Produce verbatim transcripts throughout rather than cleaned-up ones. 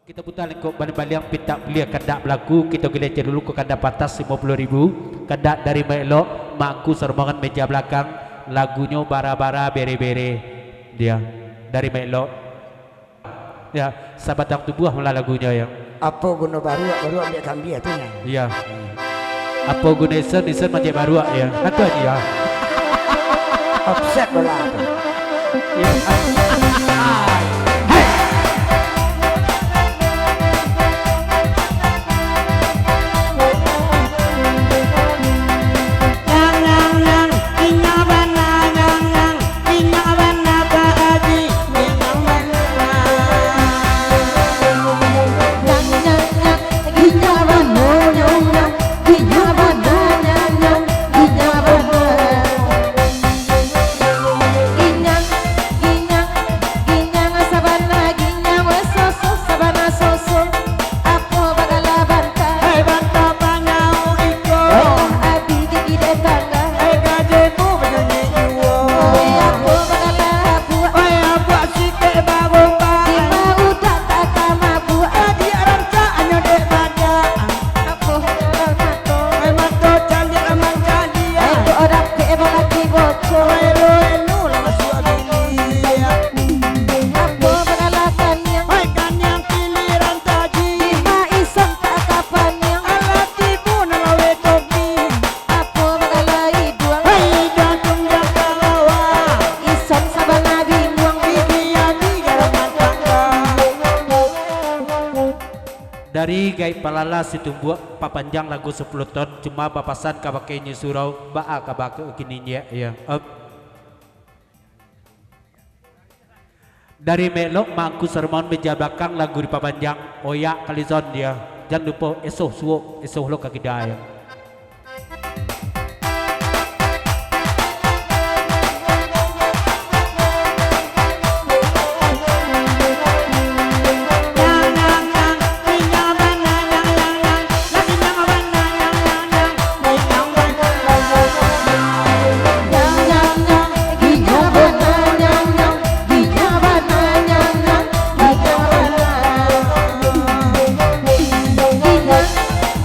Kito puta lengkok baliang-baliang, pintak buliah kandak balaku, kito gilece dulu ko kandak pantas limo puluah ribu, kandak dari Mak Elok, mangku sarombongan meja balakang, lagunyo bara-bara bere-bere. Dia, dari Mak Elok. Ya, sabatang tubuah malah lagunyo, ya. Apo guno baruak, baruak ambiak kambia tu, nyo? Iya. Apo guno isen, isen mancek baruak, ya. Kan tu aja, ya. Offset bola tu. Ya. Nyang, nyang, nyang, inyo bana, nyang, nyang. Inyo bana Pak Haji, inyo bana. Nyang, nyang, nyang, inyo bana, nyang, nyang, inyo bana, nyang, nyang, inyo bana. Ginyang, ginyang, ginyang sabana, ginyang weh soso, sabana soso. Apo bagala banta? Hei, banta pangau iko. Lah abih gigi dek tangga. Hei, gajebu bunyi juo. Oi, apo bagala abuak? Oi, abuak sikek bagombak. Dima udak tak ka mabuak. Adiak rancak anyo dek badak. Apo bagala mato? Hei, mato caliak mancaliak. Hei, tu orang pe balaki bocor. Hei, elu-elu lah masuak bilik. Apo bagala kaniang? Hei, kaniang kiliran taji. Dima ison tak ka paniang. Alah tibo nan laweh topi. Apo bagala iduang? Hei, iduang tunggang ka bawah. Ison sabana bimuang. Gigi ati garam mantangga. Dari Gaek Palala Situmbuak, papanjang lagu sapuluah ton, cuma bapasan kabake inyo surau, baa ka bakeh kini, nyiak, ya. Em. Dari Melok mangku sarumaun meja balakang lagu dipapanjang, oyak kalizon dia. Jan lupo esoh suok, esoh lo ka kidai.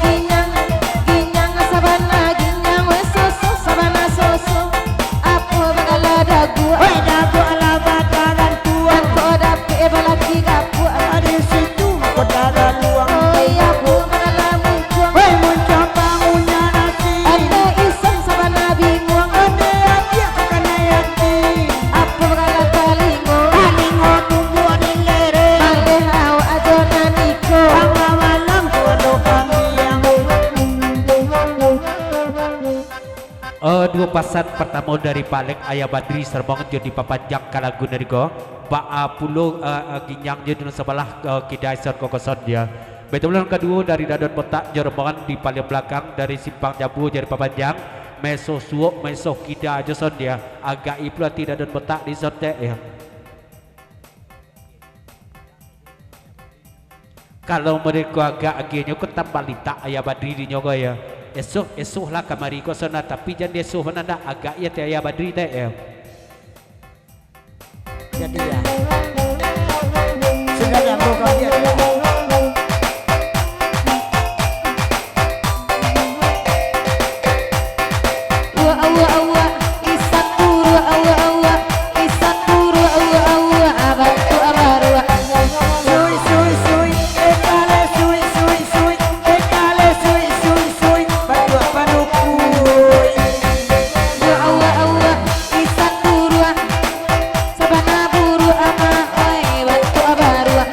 Ginyang, ginyang sabana, ginyang weh soso, sabana soso. Apo bagala daguak? Weh, daguak lah batarantuang. Angko dapek balaki gapuak. Di situ mako tagaluang. Oi, apo bagala muncuang? Weh, muncuang bangunyo nasi. Ane ison sabana bimuang. Ane abiak kanai ati. Apo bagala talingo? Talingo tumbuah di lereng. Maleh awak ajo nan iko. Tangah malam tu ado kambiang. Eh, duo pasan partamo dari Palek Ayah Badri, sarumaun jo dipapanjang ka lagu nan iko. Baa pulo, eh, eh, ginyang jo di nan sabalah, eh, kidai son kokoson dia. Batua pulo nan kaduo dari Dadon Botak jo rombongan di paliang balakang dari Simpang Jambu jo dipapanjang. Maesoh suok, maesoh kida jo son dia. Agak i pulo ati Dadon Botak di son dek, ya. Kalau model ko agak agiahnyo ko tambah litak Ayah Badri dinyo ko, ya. Esoh, esoh lah kamari ko son nah, tapi jan di esoh bana ndak, agak i ati Ayah Badri dek, ya. Jadi, ya. Sudah dah, buka dia, ya. Awak, awak, awak, isan buruak, awak, awak, isan buruak, awak, awak, abang tu abaruak. Sui, sui, sui, eh, kale, sui, sui, sui, eh, kale, sui, sui, sui, batuak panukui. Awak, awak, awak, isan buruak, sabana buruak amak, oi, batuak abaruak.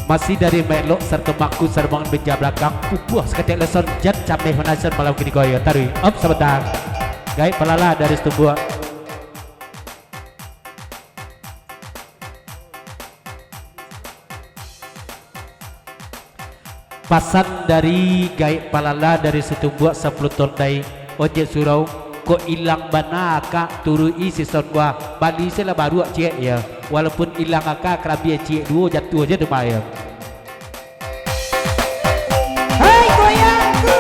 Masih dari Maelok sarato Mangku Sarumbang meja balakang, pupuah saketek lison, jan cameh manasion malam kini ko yo. Taruih, om sabanta. Gaek Palala dari Situmbuak. Pasan dari Gaek Palala dari Situmbuak sapuluah tondai, ojek surau, kok ilang bana akak, turuik-i sison gua, bali se lah baruak ciek yo. Walaupun ilang akak, karambia ciek duo jatuah je tu mah yo. Hei, goyang tu.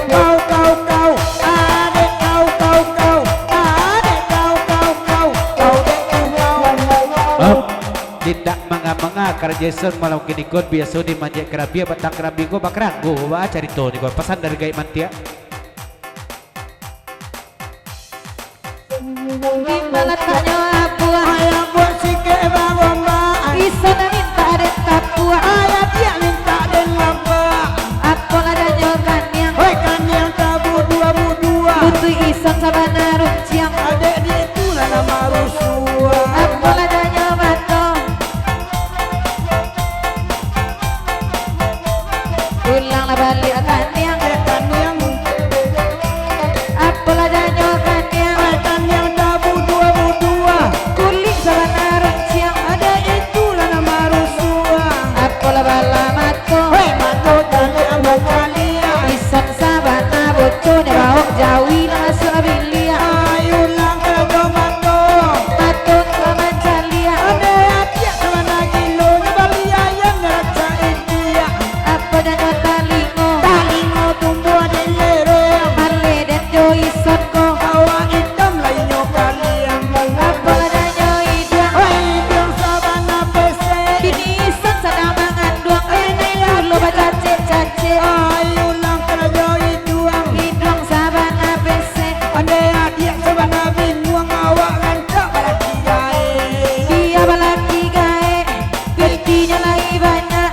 Kau, kau, kau, adek kau, kau, kau, adek kau, kau, kau, kau dek tu kau. Hop, indak manga-manga karajo ison malam kini ko, biaso di manjek karambia, batang karambia ko bakaranggo, baa carito ni ko, pasan dari Gaek Mantiak. Di ma lataknyo abuah? Ayah buah sikek bagombak. Ison mintak den tapuak. Ayah diak mintak den lapak. Apo ladanyo kaniang? Hoi kaniang tabudua-budua. Butuih ison sabana runciang. Adek di itu lah nan marusuah. Apo ladanyo bato? Ulanglah baliak kaniang. Eh, kaniang. Apo ladanyo kaniang? Eh, kaniang tabudua-budua. Kulik sabana runciang. Adek itu lah nan marusuah. Apolah bala mato. Hei, mato caliak bakaliak. Ison sabana boconyo baok jawi lah masuak biliak. Ai ulang karajo mato. Mato tu lah mancaliak. Adek adiak sabana gilo, nyo bali ayam nyo rancak idiak. Apo janyo talingo? Talingo tumbuah di lereng. Maleh den jo ison ko. Awak itam lah inyo kaliang. Apo janyo iduang? Hei, iduang sabana pesek. Kini ison sadang manganduang. Nenek dulu bacacek-cacek. Ai ulang karajo iduang. Iduang sabana pesek. Adek adiak sabana binguang, awak rancak balaki gaek. Bia balaki gaek, pitinyo lai banyak.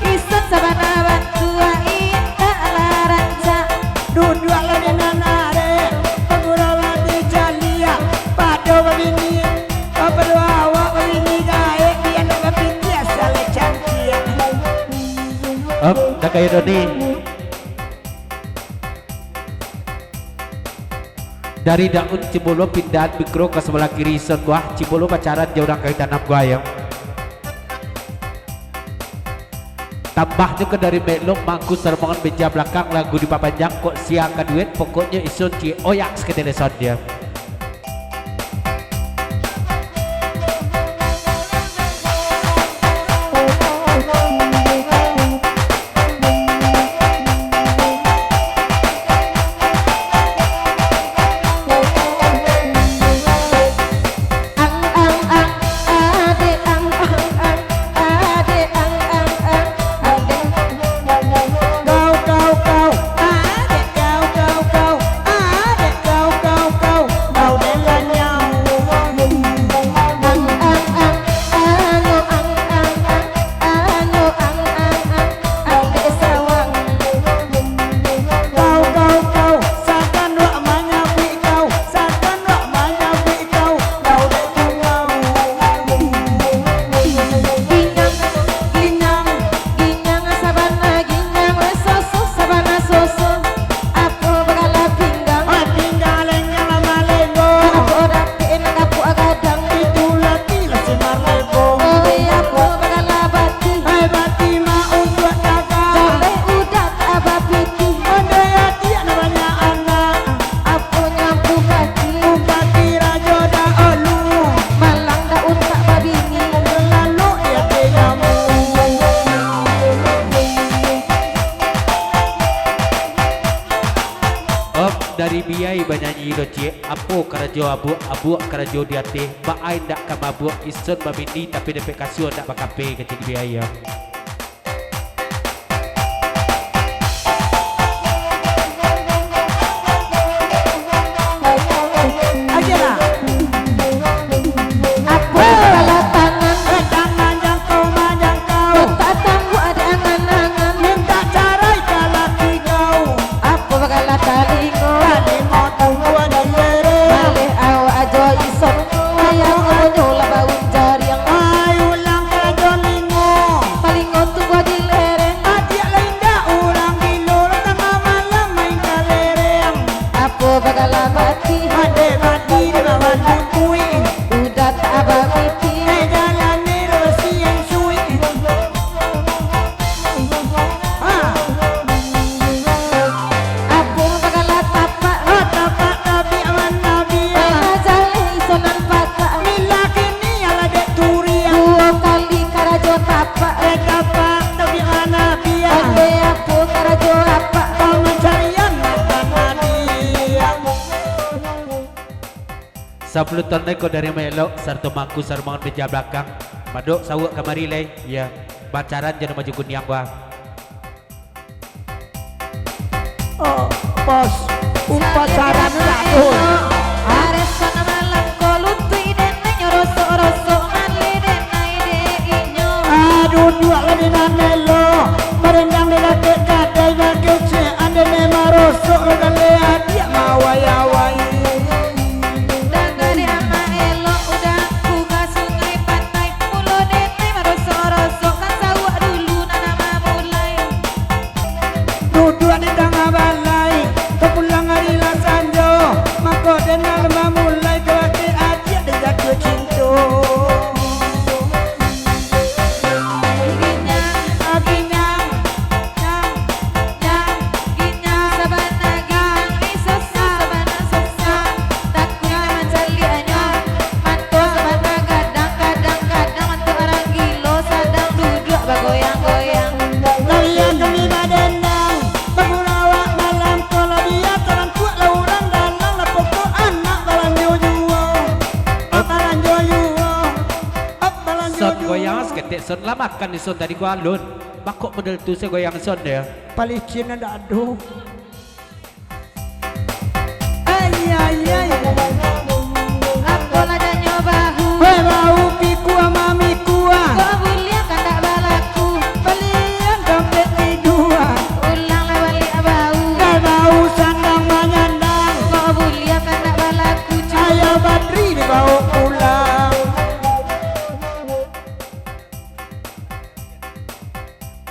Ison sabana bantuak, indak lah rancak. Duduaklah di nan arek, pagurau lah di caliak. Pado babini, pado awak babini gaek, bia ndak bapindia saleh cantiak. Om, dah kayo Doni. Dari daun cimbolong pindahan bikro ka sabalah kiri ison buah, cimbolong pacaran jo urang kayu tanam guayo. Tambahnyo ka dari Melok, Mangku Sarumbang meja balakang, lagu dipapanjang kok sia ka duet, pokoknyo ison ciek oyak saketek lison dia. Kau, kau, kau, sagan wak manyabuik kau, sagan wak manyabuik kau, kau dek tungau. Ginyang, ginyang, ginyang sabana ginyang, soso sabana soso. Apo bagala pinggang? Ah, pinggang lenggang lah malenggo. Apo dapek nak kapuak gadang? Itulah tilah si malenggo. Oi, apo bagala bati? Ai, bati mah untuak dagang. Boleh udah tak bapitih. Ondeh adiak nan banyak anak. Apo nyo bupati? Bupati rajo dahulu. Malang dak untak babini. Lalu iyo tigamu. Om, dari biai banyanyi lo ciek, apo karajo abuak, abuak karajo di ateh, baa indak ka mabuak, ison babini tapi dapek kasua ndak bakape, kecek biai yo. Sapuluah ton lai ko dari Maelok, sarato mangku sarumangan meja balakang. Madok sauak kamari lai, ya, bacaran jo nan baju kuniang ko. Oh, bos, upacara ni lah, bos. Hah? Aresan malam ko lutuik denai, rosok-rosok maleh denai dek inyo. Aduh, duduak lah di nan elok, marendang di dakek kadai, bakeh cek ande ne marosok, lah galeh adiak mawai-awai. Danga dek amak elok, udah angku ka Sungai Pantai, mulo denai marosok-rosok, kan sauak dulu nan mamulai. Duduak di tangah balai, tapulang ari lah sanjo, mako denai mamulai, ka bakeh adiak dek jatuah cinto. Ginyang, ginyang, ginyang, ginyang, sabana ginyang, ni soso, sabana soso, takuik mancaliaknyo, mato sabana gadang, gadang, gadang, mato urang gilo, sadang duduak bagoyang-goyang. Kalian kami badendang, bagulawak malam ko, lah biaso lah urang dalam, lah pokok anak balanjo juo, balanjo juo, balanjo juo. Son goyang saketek, Son. Lah makan ni, Son, tadi ko alun. Bakok model tu se goyang, Son, yo. Palicin ndak ado. Ai, ai, ai. Apolah danyo bahu. Hei, bahu pikua mamikua. Kok buliah kandak balaku. Balian dompet di dua. Ulang lah baliak bahu. Hei, bahu sandang manyandang. Kok buliah kandak balaku. Ayah Badri dibawa pulang.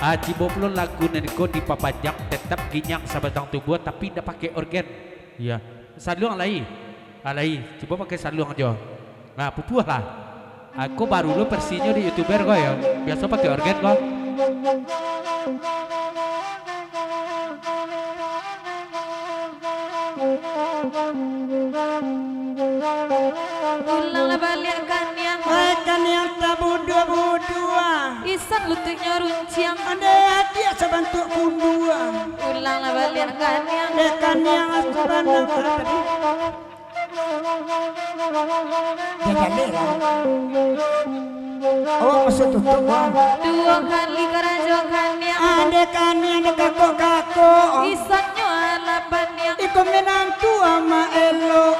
Ah, cubo pulo lagu nan ko dipapanjang, tetap ginyang sabatang tubuah, tapi indak pakai orgen. Iya. Saluang lai. Ah, lai. Cubo pakai saluang jo. Nah, pupuah lah. Ah, ko baru lo versinyo di YouTuber ko yo. Biaso pakai orgen ko. Ulang lah baliak kaniang. Hai kaniang tabuduah-buduah. Isan lutuiknyo runciang. Andai adiak sabantuak kunduah. Ulang lah baliak kaniang. Dek kaniang asuh banang tadi. Dia jaleh lah. Awak masuak tutup, Bang. Duo kali karajo kaniang. Andai kaniang dikakok-kakok. Isannyo alah paniang. Iko minantu amak elok.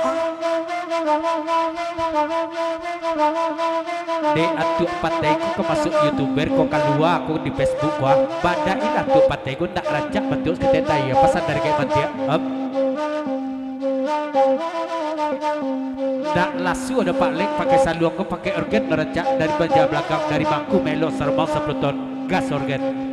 Dek Atuak Patai ko ka masuak YouTuber ko kalua ko di Facebook ko, ah. Badak ilah Atuak Patai ko ndak rancak bantuak saketek tai, ah. Pasan dari Kak Mantiak. Em. Ndak lasu ado Pak Lek pakai saluang ko, pakai orgen rancak dari baja balakang, dari mangku melo sarumang sapuluah ton. Gas orgen.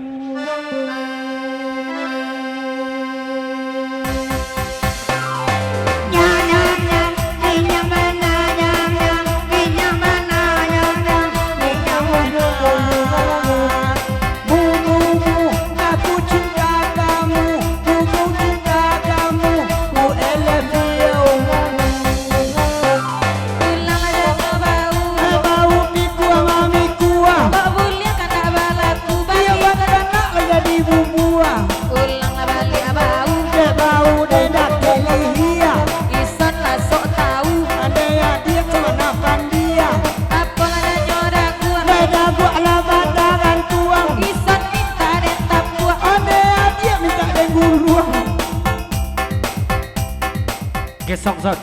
Bubu, aku cinta kamu, bubu cinta kamu, ku eleh beliau. Ulang aja kau bau. Eh, bau pikua mamikua. Kok buliah kandak balaku. Iyo, baliak batanak lah jadi bubuah. Ulang lah baliak bau. Dek bau, dek dak kelihia. Isan lah sok tau. Andai adiak tu mana pandia. Apolah danyo daguak. Dek daguak lah bataran tuang. Isan minta den tapuak. Andai adiak minta den guluang. Gesok, Son.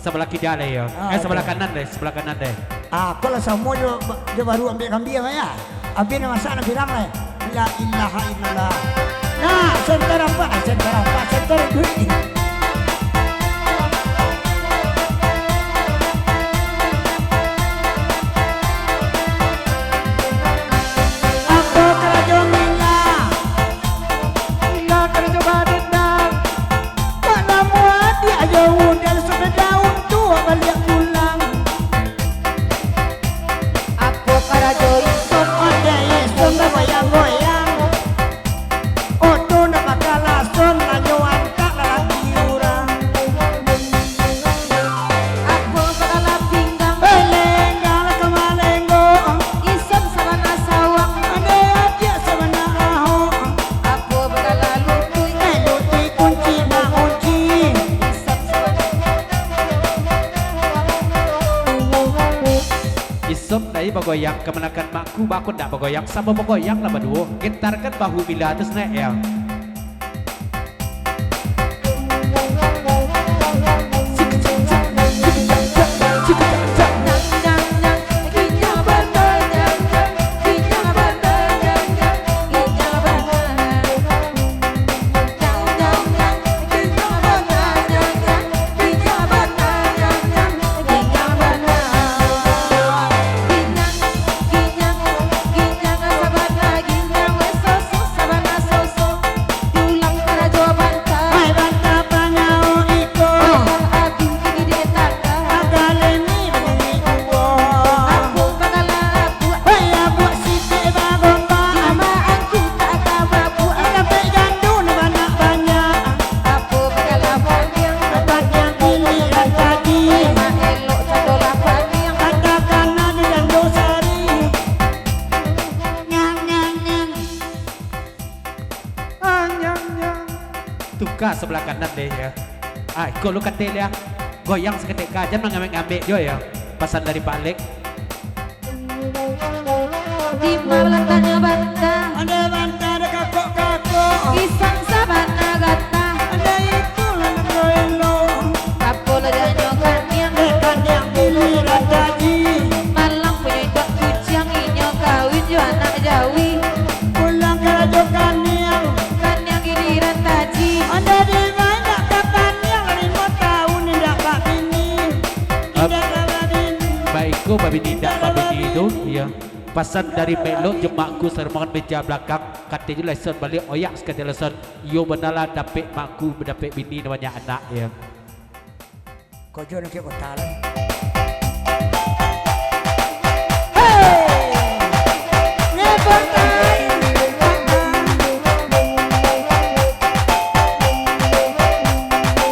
Sabalah kida lai, yo. Ah, eh, sabalah oke. Kanan lai, sabalah kanan lai. Ah, ko lah samo jo, jo baru ambiak kambia, yo. Abih nan masak nan pirang lai. La ilaha illallah. Nah, senter apa? Senter apa? Senter duit ni. Apo karajo mila? Mila karajo badendang. Dak namuah adiak jo udan, sudah daun tuo baliak pulang. Apo karajo ison? Ondeh ison bagoyang-goyang. Oto ndak bakalas. Bagoyang kamanakan makku, bako ndak bagoyang, samo bagoyang lah baduo. Gentarkan bahu bila tu sanak, yo. Tuka sabalah kanan deh, yo. Ah, iko lu katik liak. Goyang saketek ka, jan mangambek-ngambek juo, yo. Pasan dari Pak Lek. Di ma lataknyo banta? Ado banta, ado kakok-kakok. Pisang sabana gatah. Ado iko lah nan elok. Apo lah janyo kaniang? Eh, kaniang giliran taji. Malang punyo induak kuciang, inyo kawin jo anak jawi. Pulang karajo kaniang. Kaniang giliran taji. Ado di ma indak ka kaniang, limo taun indak babini. Indak ka babini. Baiko babini indak babini tu, iyo. Pasan dari Melok jo Makku sarombongan meja balakang, kato jo lason baliak oyak sakali lason, iyo bana lah dapek Makku, dapek bini nan banyak anak, yo. Kojo nak kota lah. Hei! Ngebor tai!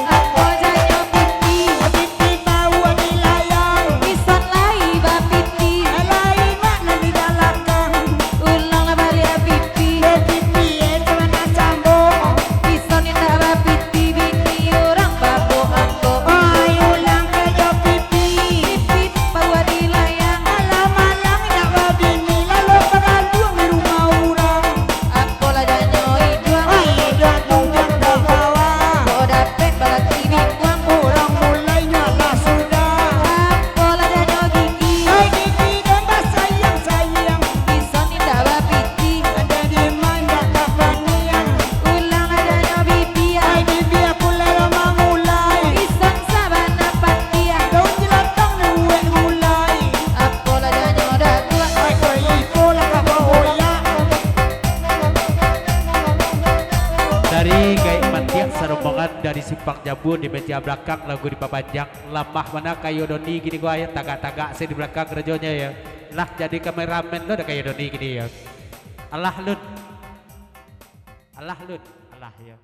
Apo janyo pipi? Pipi bau di layang. Ison lai bapiti. Lai mak nan di balakang. Ulang baliak pipi. Pipi e cuma nak sambung. Ison indak bapiti, bini urang babuak angko. Ai ulang karajo pipi. Pipi bau di layang. Alah malang indak babini, lalu baganduang di rumah urang. Apo lah janyo iduang. Ai iduang tunggang ka bawah. Kok dapek balaki bikuang. Urang mulai nyo lah sudah. Apo lah janyo gigi. Ai gigi den basayang-sayang. Ison indak bapiti. Ado di ma indak ka kaniang. Ulang lah janyo bibia. Ai bibia pulai lah mangulai. Ison sabana patiah. Daun jelatang dibuek gulai. Apo lah janyo datuak. Ai kok iko lah ka baoyak. Dari Gaek Matiak sarombongan dari Simpang Jambu di meja balakang lagu dipapanjang. Lamah bana Kayo Doni kini ko, yo, tagak-tagak se di balakang karajonyo, yo. Lah jadi kameramen lo dah Kayo Doni kini, yo. Alah lun. Alah lun. Alah, yo.